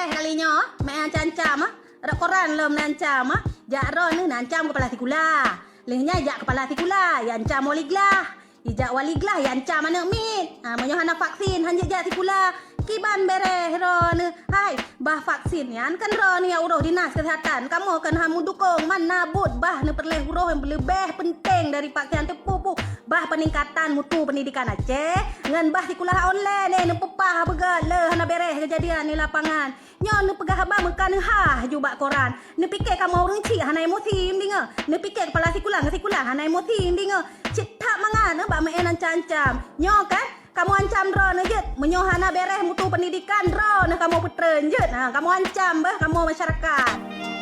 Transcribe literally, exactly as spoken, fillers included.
Kali nyoe, meu'en ancam-ancam, ah. Rot koran lom neuancam, ah. Jak droeneuh neuancam kepala sikula. Lheueh nyan jak kepala sikula, iancam wali glah. Ijak wali glah, iancam aneuk miet. Ha, meunyoe hana vaksin, han jeuet jak sikula. Kiban bereh droeneuh. Hai, bah vaksin nyan kan droeneuh nyang urôh dinas kesehatan. Kamoe kan han meudukong, man na buet bah neupeureulèe urôh nyang leubeh penting dari vaksin teuh, bah peningkatan mutu pendidikan Aceh, ngon bah sikula online, eh, neupeupah beugöt le hana bereh keujadian di lapangan. Nyoe neupeugah haba meuka neuhah ju bak koran. Neupike kamoe ureueng chik hana emosi meudingoe. Neupike kepala sikula ngon sikula hana emosi meudingoe. Cit that mangat, eh, bak meu'en ancam-ancam. Nyoe kan, kamoe ancam droeneuh jeuet. Meunyoe hana bereh mutu pendidikan, droeneuh kamoe peutreun jeuet. Ha, kamoe ancam beuh kamoe masyarakat.